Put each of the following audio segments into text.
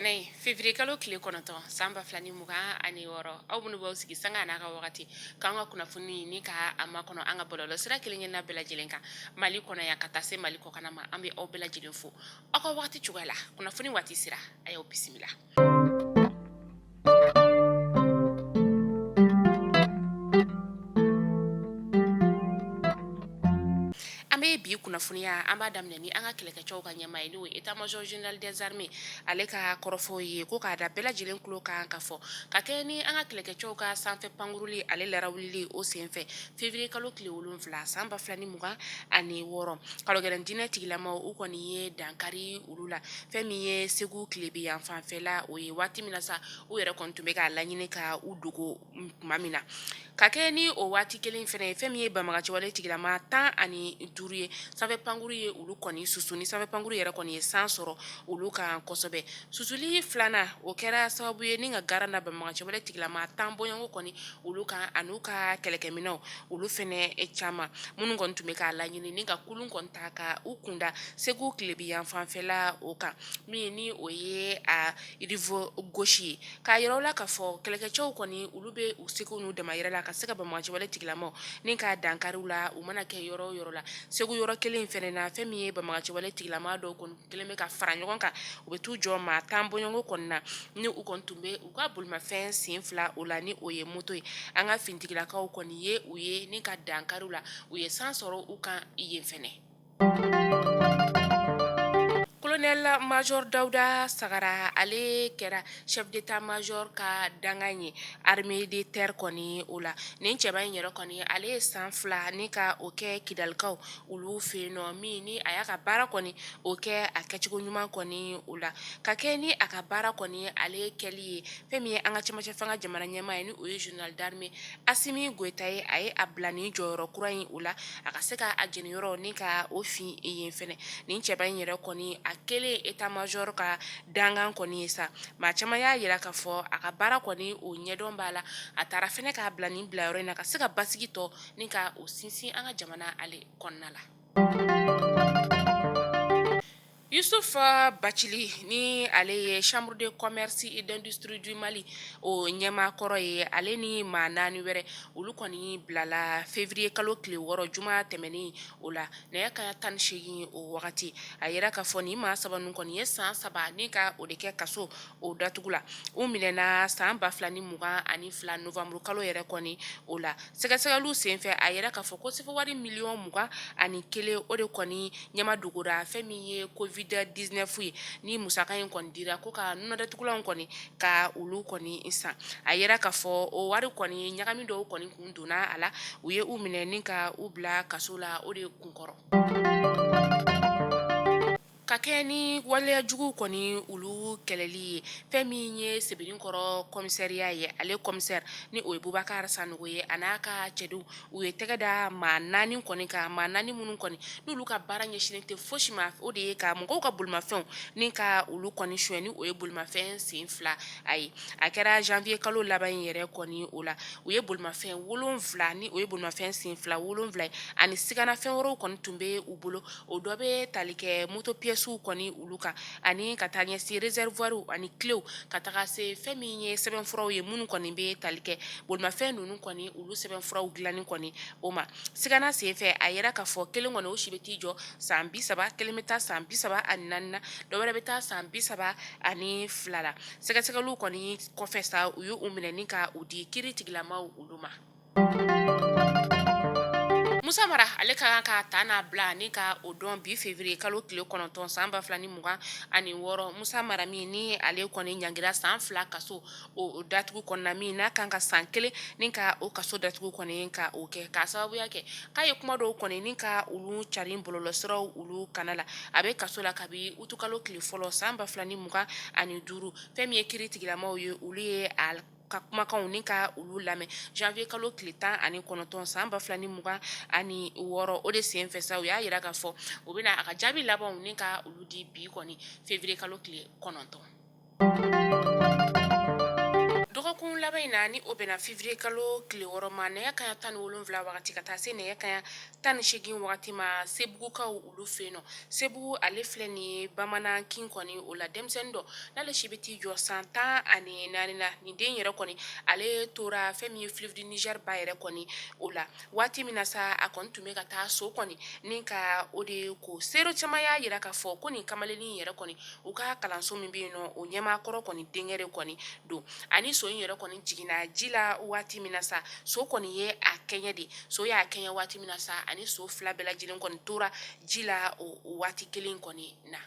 ntɛnɛn ye février kalo tile 9 san 2026. Aw minnu b'aw sigi sanga n'a ka wagati k'an ka kunnafoni ni ka a makɔnɔ an ka bɔlɔlɔ sira kelen kelenna bɛɛ lajɛlen kan Mali kɔnɔ yan ka taa se Mali kɔkanna ma, an bɛ aw bɛɛ lajɛlen fo aw ka wagati cogoya la. Kunnafoni waati sera, a y'aw bisimila. An bɛ bi kunnafoniya an b'a daminɛ ni an ka kɛlɛkɛcɛw ka ɲɛmaa ye, n'o ye état major général des armées, ale ka kɔrɔfɔw ye ko k'a da bɛɛ lajɛlen tulo kan ka fɔ ka kɛ ni an ka kɛlɛkɛcɛw ka sanfɛ pankuruli ale larawulili o senfɛ février kalo tile 7 san 2026, kalogɛlɛn diinɛ tigilamaw u kɔni ye dankari olu la fɛn min ye Segu tilebin yan fanfɛla o ye. Waati min na sa u yɛrɛ kɔni tun bɛ k'a laɲini ka u dogo tuma min na, ka kɛ ni o waati kelen fana ye, fɛn min ye banbaganciwale tigilama 15 ye, sanfɛ pankuru ye olu kɔni susu, ni sanfɛ pankuru yɛrɛ kɔni ye san sɔrɔ olu kan kosɛbɛ. Susuli filanan o kɛra sababu ye ni ka garan da banbaganciwale tigilama 10 bɔɲɔgɔnko kɔni olu kan, an'u ka kɛlɛkɛminɛnw olu fana caman, minnu kɔni tun bɛ k'a laɲini ni ka kulun kɔni ta ka u kunda Segu tilebin yan fanfɛla o kan, min ni o ye a rive gauche ye. K'a yira la k'a fɔ kɛlɛkɛcɛw kɔni olu bɛ u seko n'u damayira la ka se ka banbaganciwale tigilamaw ni ka dankari u la, u mana kɛ yɔrɔ o yɔrɔ la. Segu yɔrɔ kelen in fana na, fɛn min ye banbaganciwale tigilama dɔw kɔni kelen bɛ ka fara ɲɔgɔn kan, u bɛ t'u jɔ maa 10 bɔɲɔgɔnko kɔni na, ni u kɔni tun bɛ u ka bolimafɛn sen fila o la, ni o ye moto ye. An ka finitigilakaw kɔni ye u ye ni ka dankari u la, u ye san sɔrɔ u kan yen fana. Colonel Major Dawuda Sagara, ale kɛra chef d'état major ka dankan ye armée de terre kɔni o la. Nin cɛba in yɛrɛ kɔni, ale ye san 2 ni ka o kɛ Kidalikaw olu fɛ yen nɔ, min ni a y'a ka baara kɔni o kɛ a kɛcogo ɲuman kɔni o la. Ka kɛ ni a ka baara kɔni ale kɛli ye, fɛn min ye an ka cɛmancɛ fanga jamana ɲɛmaa ye, ni o ye général d'armée Asimi Goyita ye, a ye a bila nin jɔyɔrɔ kura in o la, a ka se ka a jeniyɔrɔ ni ka o fin yen fɛnɛ. Nin cɛba in yɛrɛ kɔni, a kɛlen état major ka dankan kɔni ye sa, maa caman y'a yira k'a fɔ a ka baara kɔni o ɲɛdɔn b'a la. A taara fɛnɛ k'a bila nin bilayɔrɔ in na ka se ka basigi tɔ ni ka o sinsin an ka jamana ale kɔnɔna la. Yusuf Bacili, ni ale ye chambre de commerce et d'industrie du Mali o ɲɛmaa kɔrɔ ye, ale ni maa 4 wɛrɛ, olu kɔni bilala février kalo tile 6 juma tɛmɛnen o la, nɛgɛ kanɲɛ 18 o wagati. A yira k'a fɔ nin maa saba ninnu kɔni ye san 3 ni ka o de kɛ kaso o datugu la. U minɛna san 2022 novembre kalo yɛrɛ kɔni o la. Sɛgɛsɛgɛliw senfɛ, a yira k'a fɔ ko sefa wari miliyɔn 21, o de kɔni ɲɛmadogora fɛn min ye covid 19 ye, ni musaka in kɔni dira ko ka nunadatugulanw kɔni ka olu kɔni san. A yira k'a fɔ o wari kɔni ɲagami dɔw kɔni kun donna a la. U ye u minɛ ni ka u bila kaso la o de kunkɔrɔ. Ka kɛ ni waleya jugu kɔni olu kɛlɛli ye, fɛn min ye Sebenikɔrɔ commissariat ye, ale commissaire ni o ye Bubakari Sanogo ye, a n'a ka cɛdenw, u ye tɛgɛ da maa 4 kɔni kan, maa 4 minnu kɔni n'olu ka baara ɲɛsinnen tɛ fosi ma, o de ye ka mɔgɔw ka bolimafɛnw ni ka olu kɔni suɲɛ, ni o ye bolimafɛn sen fila a ye. A kɛra janvier kalo laban in yɛrɛ kɔni o la. U ye bolimafɛn 7, ni o ye bolimafɛn sen fila 7 ye, ani siganafɛn wɛrɛw kɔni tun bɛ u bolo. O dɔ bɛ tali kɛ moto pièces kɔni olu kan, ani ka taa ɲɛsin réservoir ani clés, ka taga se fɛn min ye sɛbɛnfuraw ye, minnu kɔni bɛ tali kɛ bolimafɛn ninnu kɔni olu sɛbɛnfuraw dilanni kɔni o ma. Sigana senfɛ, a yira k'a fɔ kelen kɔni o si bɛ t'i jɔ san 30, kelen bɛ taa san 34 na, dɔ wɛrɛ bɛ taa san 32 la. Sɛgɛsɛgɛliw kɔni kɔfɛ sa, u ye u minɛ ni ka u di kiiri tigilamaw olu ma. Musa Mara, ale ka kan ka ta n'a bila ni ka o dɔn bi février kalo tile 9 san 2026. Musa Mara min ni ale kɔni ɲangira san 2 kaso o datugu kɔnɔna, min n'a kan ka san 1 ni ka o kaso datugu kɔni ka o kɛ, k'a sababuya kɛ k'a ye kuma dɔw kɔni ni ka olu carin bɔlɔlɔsiraw olu kana la. A bɛ kaso la kabi utukalo tile fɔlɔ san 2025. Fɛn min ye kiiri tigilamaw ye, olu ye a ka kumakanw ni ka olu lamɛn janvier kalo tile 19 san 2026. O de senfɛ sa, u y'a yira k'a fɔ u bɛna a ka jaabi labanw ni ka olu di bi kɔni février kalo tile 9. Dɔgɔkun Dɔgɔkun laban in na, ni o bɛnna février kalo tile 6 ma, nɛgɛ kanɲɛ 17 wagati ka taa se nɛgɛ kanɲɛ 18 wagati ma, Sebugukaw olu fɛ yen nɔ, Sebugu ale filɛ nin ye bamanan kin kɔni o la, denmisɛnnin dɔ n'ale si bɛ t'i jɔ san 14 na, nin den yɛrɛ kɔni ale tora fɛn min ye fleuve du Niger ba yɛrɛ kɔni o la. Waati min na sa, a kɔni tun bɛ ka taa so kɔni ni ka o de ko seere caman y'a jira k'a fɔ ko nin kamalennin yɛrɛ kɔni, u ka kalanso min bɛ yen nɔ, o ɲɛmaakɔrɔ kɔni denkɛ de kɔni don. Ani so in yɛrɛ kɔni jiginna ji la waati min na sa, so kɔni ye a kɛɲɛ de. So y'a kɛɲɛ waati min na sa, ani so fila bɛɛ lajɛlen kɔni tora ji la o waati kelen kɔni na.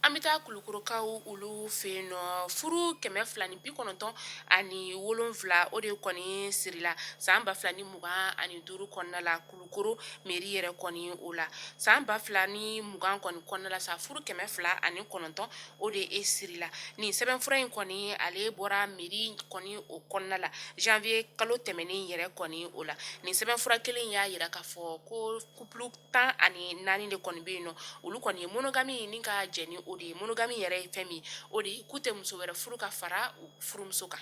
An bɛ taa Kulukorokaw olu fɛ yen nɔ. Furu 297 o de kɔni sirila san 2025 kɔnɔna la Kulukoro mairie yɛrɛ kɔni o la. San 2020 kɔni kɔnɔna la sa, furu 209 o de e sirila. Nin sɛbɛnfura in kɔni ale bɔra mairie kɔni o kɔnɔna la janvier kalo tɛmɛnen yɛrɛ kɔni o la. Nin sɛbɛnfura kelen y'a jira k'a fɔ ko couple 14 de kɔni bɛ yen nɔ, olu kɔni ye monogamie ni ka jɛn ni o de ye. Monogamie yɛrɛ ye fɛn min, o de k'u tɛ muso wɛrɛ furu ka fara furumuso kan.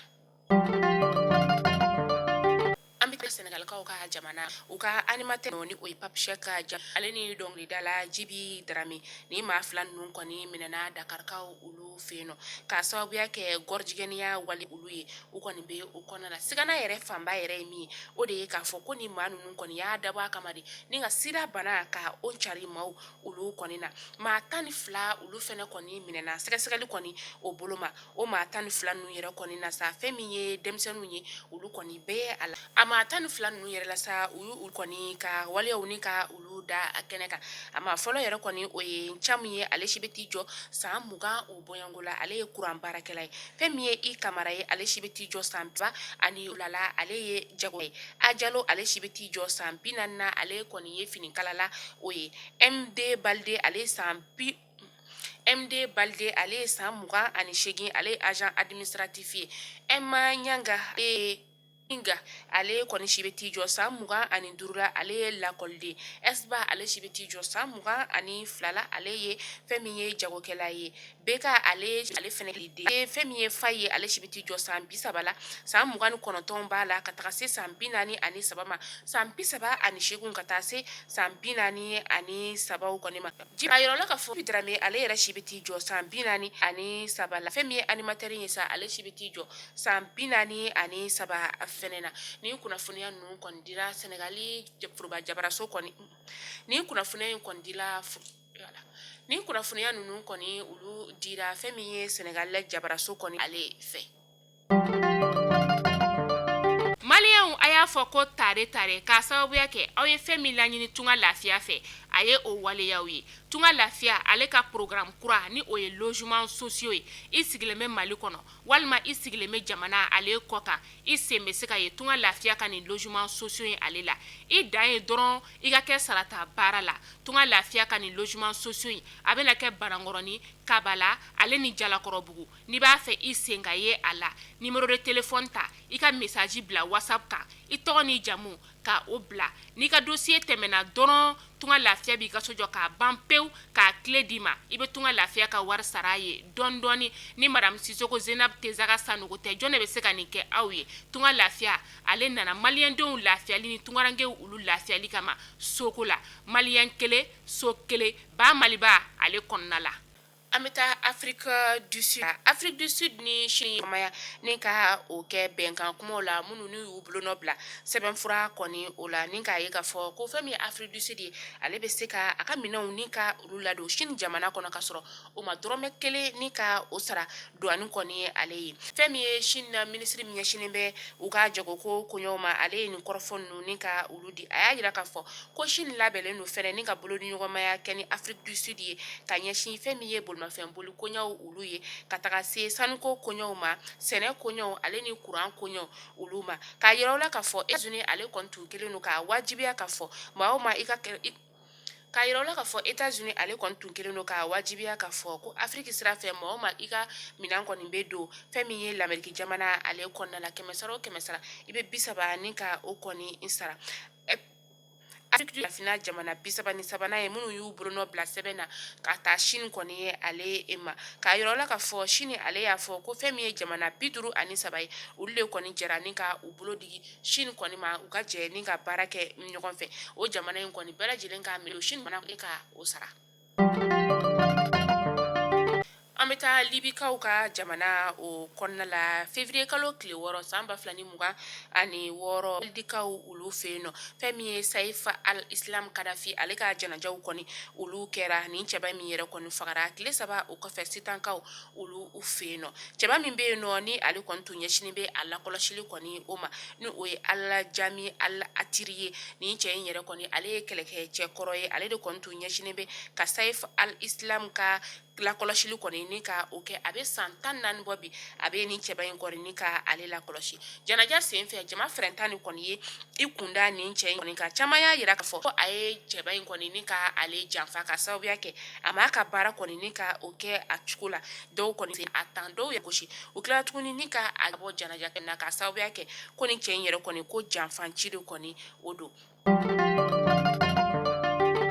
An bɛ taa Sɛnɛgalikaw ka jamana, u ka animateur ni o ye Pape Cheikh ka ale ni dɔnkilidala Djiby Dramé, ni maa fila ninnu kɔni minɛna Dakarikaw olu fɛ yen nɔ k'a sababuya kɛ gɔrɔjigɛniya wale olu ye. U kɔni bɛ o kɔnɔna la. Sigana yɛrɛ fanba yɛrɛ ye min ye, o de ye k'a fɔ ko ni maa ninnu kɔni y'a dabɔ a kama de ni ka sida bana ka o cari maaw olu kɔni na. Maa 12 olu fɛnɛ kɔni minɛna sɛgɛsɛgɛli kɔni o bolo ma. O maa 12 ninnu yɛrɛ kɔni na sa, fɛn min ye denmisɛnninw ye, olu kɔni bɛɛ a la. A maa 12 ninnu yɛrɛ la sa, u y'u kɔni ka waleyaw ni ka olu da a kɛnɛ kan. A maa fɔlɔ yɛrɛ kɔni, o ye Camu ye, ale si bɛ t'i jɔ san 20 o bɔɲɔgɔnko la, ale ye kuran baarakɛla ye. Fɛn min ye i Kamara ye, ale si bɛ t'i jɔ san 32 la, ale ye jago ye. A Jalo, ale si bɛ t'i jɔ san 40 na, ale kɔni ye finikalala o ye. MD Balde, ale ye san bi MD Balde, ale ye san 28, ale ye agent administratif ye. M Ɲanga nga, ale kɔni si bɛ t'i jɔ san 25 la, ale ye lakɔliden. Esba, ale si bɛ t'i jɔ san 22 la, ale ye fɛn min ye jagokɛla ye. Beka, ale fɛnɛ den fɛn min ye fa ye, ale si bɛ t'i jɔ san 30 la, san 29 b'a la ka taga se san 43 ma, san 38 ka taa se san 43 kɔni ma. A yɔrɔ la ka fɔ Dramé, ale yɛrɛ si bɛ t'i jɔ san 43 la. Fɛn min ye animateur ye sa, ale si bɛ t'i jɔ san 43 fɛnɛ na. Nin kunnafoniya ninnu kɔni dira Sɛnɛgali foroba jabaraso kɔni. Nin kunnafoniya in kɔni dila nin kunnafoniya ninnu kɔni olu dira fɛn min ye Sɛnɛgali jabaraso kɔni ale fɛ. Maliyɛnw, a y'a fɔ ko tare tare k'a sababuya kɛ aw ye fɛn min laɲini Tunga Lafiya fɛ, a ye o waleyaw ye. Tunga Lafiya ale ka programme kura ni o ye logement sociaux ye. I sigilen bɛ Mali kɔnɔ walima i sigilen bɛ jamana ale kɔ kan, i sen bɛ se ka ye Tunga Lafiya ka nin logement sociaux ye ale la. I dan ye dɔrɔn i ka kɛ sarata baara la. Tunga Lafiya ka nin logement sociaux in, a bɛna kɛ Banankɔrɔni, Kabala ale ni Jalakɔrɔbugu. N'i b'a fɛ i sen ka ye a la, numéro de téléphone ta, i ka message bila WhatsApp kan, i tɔgɔ n'i jamu ka o bila. N'i ka dossier tɛmɛna dɔrɔn, Tunga Lafiya b'i ka so jɔ k'a ban pewu k'a clé d'i ma. I bɛ Tunga Lafiya ka wari sara a ye dɔɔni dɔɔni. Ni madame Sisoko Zenab Tezaga Sanogo tɛ, jɔn de bɛ se ka nin kɛ aw ye? Tunga Lafiya ale nana maliyɛndenw lafiyali ni tungarankew olu lafiyali kama soko la. Maliyɛn kelen, so kelen, ba Maliba ale kɔnɔna la. An bɛ taa Afrique du Sud. Afrique du Sud ni Chine ni ka o kɛ bɛnkan kumaw la minnu n'u y'u bolonɔ bila sɛbɛnfura kɔni o la, ni k'a ye k'a fɔ ko fɛn min ye Afrique du Sud ye, ale bɛ se ka a ka minɛnw ni ka olu ladon Chine jamana kɔnɔ ka sɔrɔ o ma dɔrɔmɛ kelen ni ka o sara douane kɔni ye ale ye. Fɛn min ye Chine na minisiri min ɲɛsinnen bɛ u ka jagoko koɲɛw ma, ale ye nin kɔrɔfɔ ninnu ni ka olu di. A y'a jira k'a fɔ ko Chine labɛnnen don fɛnɛ ni ka bolodiɲɔgɔnmaya kɛ ni Afrique du Sud ye ka ɲɛsin fɛn min ye bolimafɛn boli koɲɛw olu ye, ka taga se sanuko koɲɛw ma, sɛnɛ koɲɛw ale ni kuran koɲɛw olu ma. K'a yira aw la k'a fɔ États-Unis ale kɔni tun kɛlen don k'a wajibiya k'a fɔ maa o maa i ka k'a yira aw la k'a fɔ États-Unis ale kɔni tun kɛlen don k'a wajibiya k'a fɔ ko Afrique sira fɛ, maa o maa i ka minɛn kɔni bɛ don fɛn min ye Lamɛriki jamana ale kɔnɔna la, kɛmɛ sara o kɛmɛ sara, i bɛ 30 ni ka o kɔni sara. Afrique farafinna jamana 33nan ye minnu y'u bolonɔ bila sɛbɛn na ka taa Chine kɔni ye ale ma k'a yira la k'a fɔ Chine ale y'a fɔ ko fɛn min ye jamana 53 ye, olu de kɔni jɛra ni ka u bolo digi Chine kɔni ma, u ka jɛ ni ka baara kɛ ɲɔgɔn fɛ. O jamana in kɔni bɛɛ lajɛlen k'a minɛ Chine ka o sara. An bɛ taa Libikaw ka jamana o kɔnɔna la. Février kalo tile 6 san 2026, Libikaw olu fɛ yen nɔ, fɛn min ye Saif al-Islam Kadhafi ale ka janajaw kɔni olu kɛra. Nin cɛba min yɛrɛ kɔni fagara tile 3 o kɔfɛ Sitankaw olu fɛ yen nɔ, cɛba min bɛ yen nɔ ni ale kɔni tun ɲɛsinnen bɛ a lakɔlɔsili kɔni o ma, ni o ye Al-Jami Al-Atiri ye. Nin cɛ in yɛrɛ kɔni, ale ye kɛlɛkɛ cɛ kɔrɔ ye. Ale de kɔni tun ɲɛsinnen bɛ ka Saif al-Islam ka lakɔlɔsili kɔni ni ka o kɛ. A bɛ san 14 bɔ bi a bɛ nin cɛba in kɔni ni ka ale lakɔlɔsi. Janaja senfɛ, jama fɛrɛntan ni kɔni ye i kunda nin cɛ in kɔni kan. Caman y'a jira k'a fɔ ko a ye cɛba in kɔni ni ka ale janfa ka sababuya kɛ a m'a ka baara kɔni ni ka o kɛ a cogo la. Dɔw kɔni a tan, dɔw ye gosi. U tilala tuguni ni ka a bɔ janaja na ka sababuya kɛ ko nin cɛ in yɛrɛ kɔni ko janfanci de kɔni o don.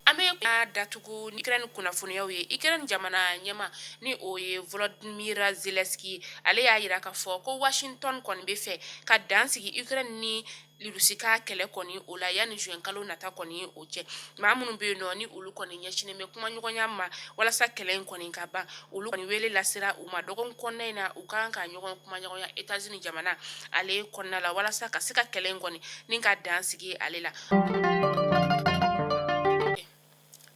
An bɛ datugu ni Ukraine kunnafoniyaw ye. Ukraine jamana ɲɛmaa, ni o ye Volodymyr Zelensky, ale y'a jira k'a fɔ ko Washington kɔni bɛ fɛ ka dan sigi Ukraine ni Russie ka kɛlɛ kɔni o la yanni juin kalo nata kɔni o cɛ. Maa minnu bɛ yen nɔ ni olu kɔni ɲɛsinnen bɛ kumaɲɔgɔnya ma walasa kɛlɛ in kɔni ka ban, olu kɔni wele lasera u ma dɔgɔkun kɔnɔna in na. U ka kan ka ɲɔgɔn kumaɲɔgɔnya États-Unis jamana ale kɔnɔna la walasa ka se ka kɛlɛ in kɔni ni ka dan sigi ale la.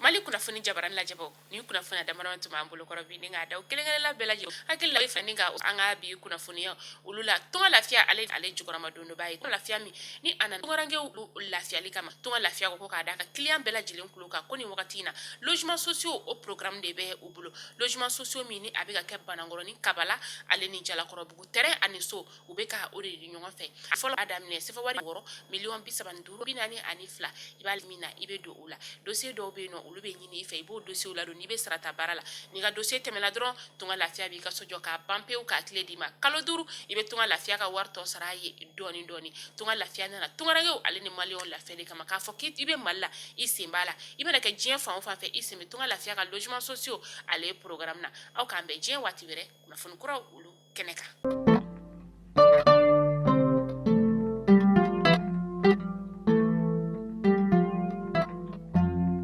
Mali kunnafoni jabarani lajɛbaaw, nin kunnafoniya damadɔ tun b'an bolo kɔrɔ bi ni k'a da kelen-kelenna bɛɛ lajɛlen hakili la fɛ ni ka an ka bi kunnafoniya olu la. Tunga Lafiya ale jukɔrɔmadondonbaa ye, lafiya min ni a nana tungarankew lafiyali kama. Tunga Lafiya ko k'a da ka client bɛɛ lajɛlen tulo kan ko nin wagati in na, logement sociaux o programme de bɛ u bolo. Logement sociaux min ni a bɛ ka kɛ Banankɔrɔni, Kabala ale ni Jalakɔrɔbugu, terrain ani so, u bɛ ka o de di ɲɔgɔn fɛ. A fɔlɔ a daminɛ sefa wari 6 miliyɔn 35 42, i b'a min na i bɛ don o la. Dossier dɔw bɛ yen nɔ, olu bɛ ɲini i fɛ, i b'o dossier ladon. N'i bɛ sarata baara la, n'i ka dossier tɛmɛna dɔrɔn, Tunga Lafiya b'i ka so jɔ k'a ban pewu k'a clé d'i ma. Kalo 5, i bɛ Tunga Lafiya ka wari tɔ sara a ye dɔɔni dɔɔni. Tunga Lafiya nana tungarankew ale ni maliyɛnw lafiyali kama. K'a fɔ k'i bɛ Mali la, i sen b'a la, i mana kɛ diɲɛ fan o fan fɛ, i sen bɛ Tunga Lafiya ka logement sociaux ale programme na. Aw k'an bɛn diɲɛ waati wɛrɛ, kunnafoni kuraw olu kɛnɛ kan.